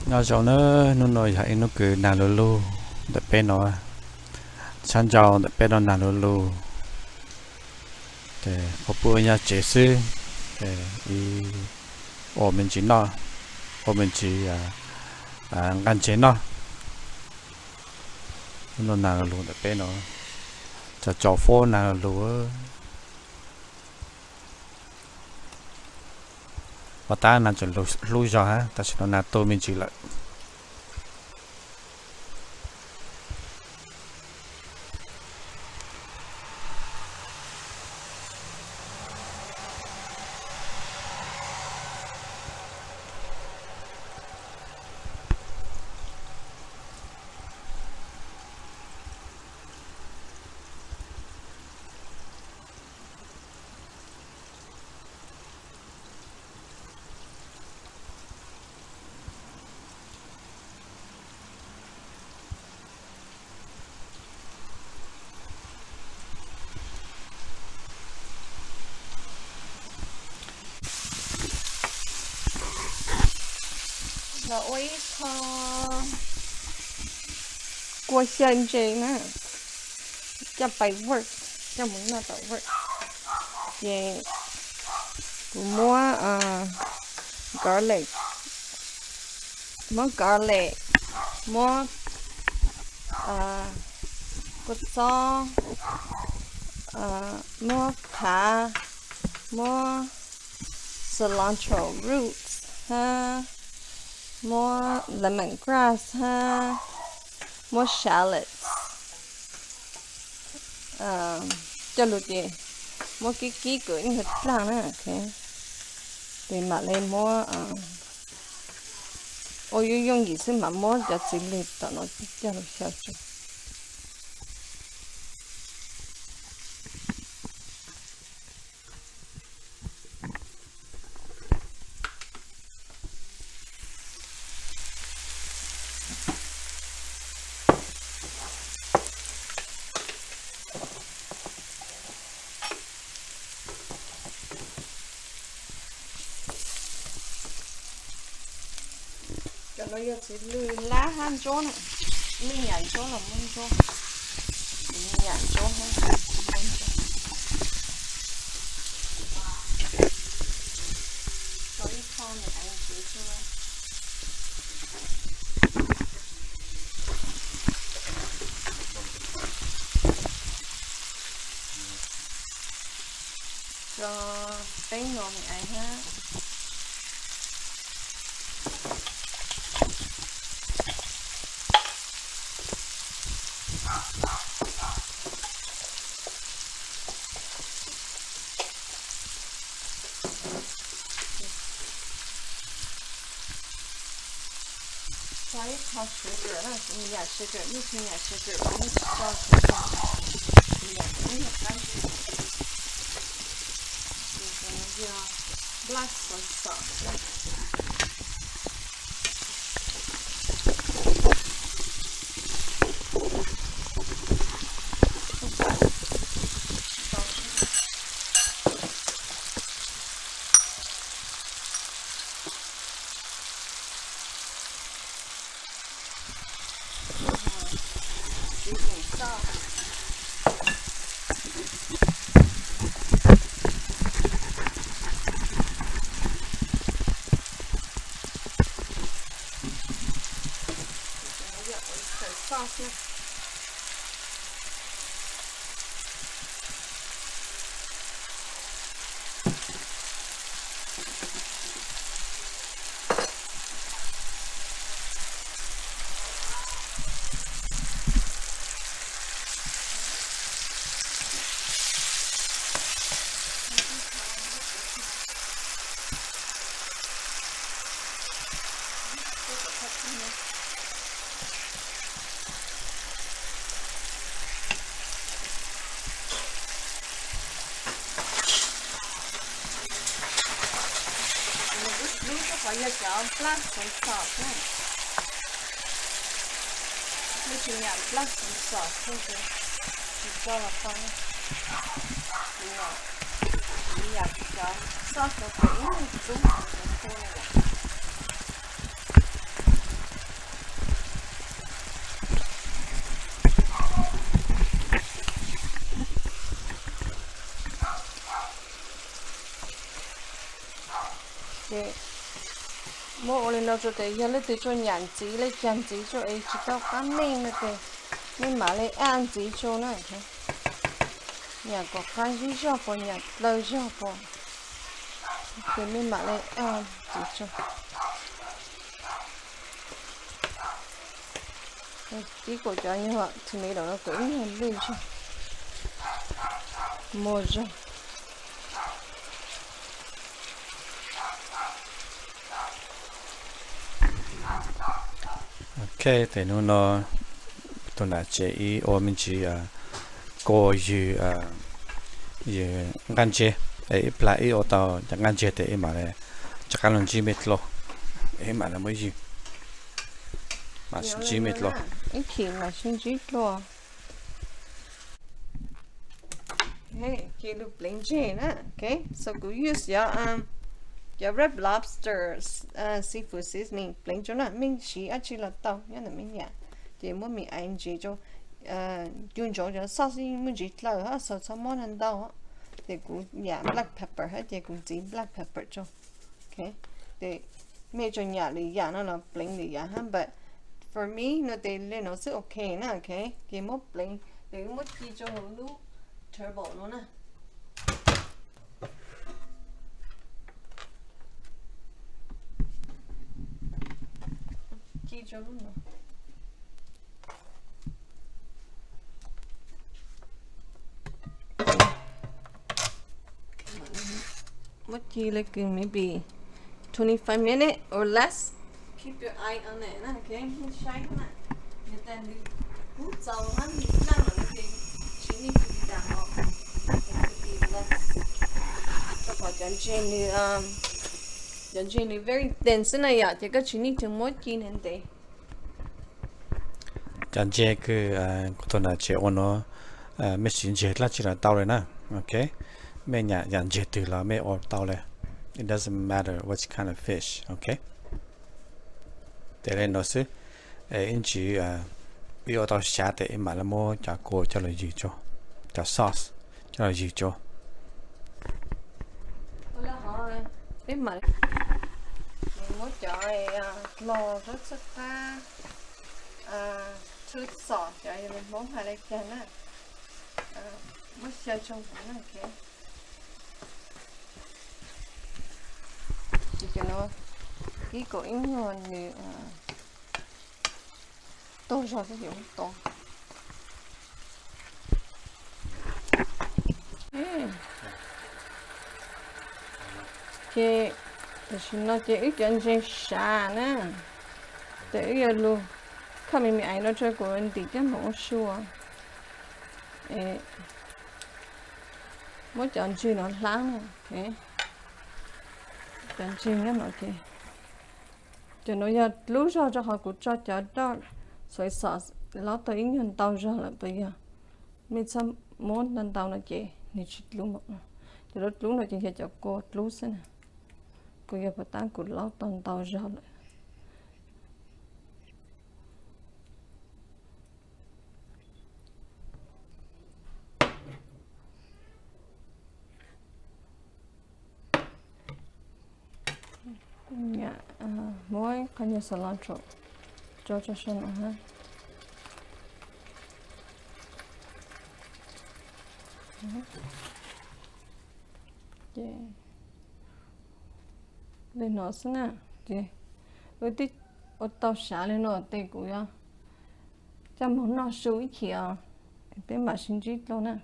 Nyob zoo na, hnub no yog ib hnub kws nag lug lug ntawm peb no, tshab ntau ntawm peb no nag lug lug. Ces qhov pub nyob tsev xwb, ua me ntsis noj, ua me ntsis nqaj ntseg noj. Hnub no nag lug lug ntawm peb no, tsaus tsaus fuab nag lug lug. Ua tab nag tseem hlub zog hab, tam sim no nag tu me ntsis lawm. Los ua ib qho kua xyaw ntses na, coj pais work, coj mus noj tom work. Ces kuv muab garlic, muab garlic, muab kua txob, muab phav, muab cilantro roots hab, muab lemon grass hab, muab shallots coj lug ces muab kib kib kom ib nyuag dlaag na, ces mam le muab ua yooj yooj yim xwb mam muab cov txiv lws tom no coj lug xyaw tso. Cov no yog txiv lws lab hab ntsuab na, mej nyam ntsuab los muab ntsuab, mej nyam ntsuab hab muab ntsuab. Tso ib qho me aiv ntsis tso. Tso teeb no me aiv hab. Tso ib qho sugar na, kuv nyam sugar, mej tsis nyam sugar los mej tsis tso kuv nyam, kuv nyam ib nyuag qab zib. Ces kuv yog black soy sauce. Lub rau qhov yog cov black soy sauce na. Mej tsis nyam black soy sauce tsis tso los tau. Kuv nyam cov sauce rau ib nyuag txub rau qhov ntawd. Ces muab ua li no rau ces yog leej twg tsuas nyam ntxiv li cas ntxiv rau es tsis tau qab meej no ces mej mam li add ntxiv rau na. Nyam kom qab zib zog puas nyam dlawg zog puas ces mej mam li add ntxiv rau. Ib kuam cov nyuag tomato no kuam ib nyuag lwj zog, muag zog. Ok, tes hnub no tus nam tsev ib ua me ntsis kua ywg, ywg nqaj ntseg, es ib plag ib ua tau cov nqaj ntseg tes ib mam li rov qab los ntsib mej dlua, ib mam li muab ywg, mam sib ntsib mej dlua. Ib chim mam sib ntsib dlua. Ces lug pleev ntseg na, ok, so kuv use cov, cov Red Lobster seafood seasoning pleev rau na, mej siv dab tsi los tau nyob ntawm mej nyam. Ces muab me ais ntsis rau, cug ntsoov cov sauce muaj ntsis dlawg hab, so txhob muab ntau ntau. Ces kuv yam black pepper hab ces kuv ntxiv black pepper rau. Ok, ces mej tsuas nyam lwm yam no los pleev lwm yam hab, but for me no ces li no xwb ok na, ok. Ces muab pleev, ces muab ci rau lub turbo no na. Ci rau lub no. Muab ci li kws maybe twenty five minute or less. Keep your eye on it na, ok, mej saib na, yog tas nws kub txaus hab nws dlaab lawm no ces tsis need to be that long, it could be less. Rau qhov cov ntseg nws, cov ntseg nws very thin xwb na yom, ces koj tsis need to muab ci ntev ntev. Cov ntseg kws kuv tug nam tsev ua no, mej siv ntseg dlaab tsi los tau li na, ok. Mej nyam yam ntseg twg los mej ua tau li, it doesn't matter what kind of fish, ok. Tes li no xwb, ib ntsis ib ua tau xyav tes ib mam li muab cov kua coj los ywg rua, cov sauce coj los ywg rua. Muab cov dlog rub txhawb qab, txhwb xom cov Hmoob has le caag na, muab xyaw tsoo huv na. Ces cov no ib kaum ib nyuag nws tog zog xwb ces muab tov. Ces tam sim no ces wb cov ntseg sav na, tes wb yuav lug cut me me ais no rua kuv ntim coj moog ua su. Muab cov ntseg no hlab na, cov ntseg nyob no ces, cov no yog dlub zog rua qhov kuv tso cov dlog soy sauce laub tau ib nyuag ntau zog lawm, puas yog? Mej txhob muab ntau ntau no ces nws tsis dlub. Cov dlub dlub no ces yog cov kua dlub xwb na, puas yog? Puas tab kuv laub tau ntau zog lawm. Muab qhov nyuag cilantro rau rau saum no hab. Ces li no xwb na, ces wb twb ua tau sav li no tes kuv yuav coj moog noj su ib chim os, peb mam sib ntsib dlua na.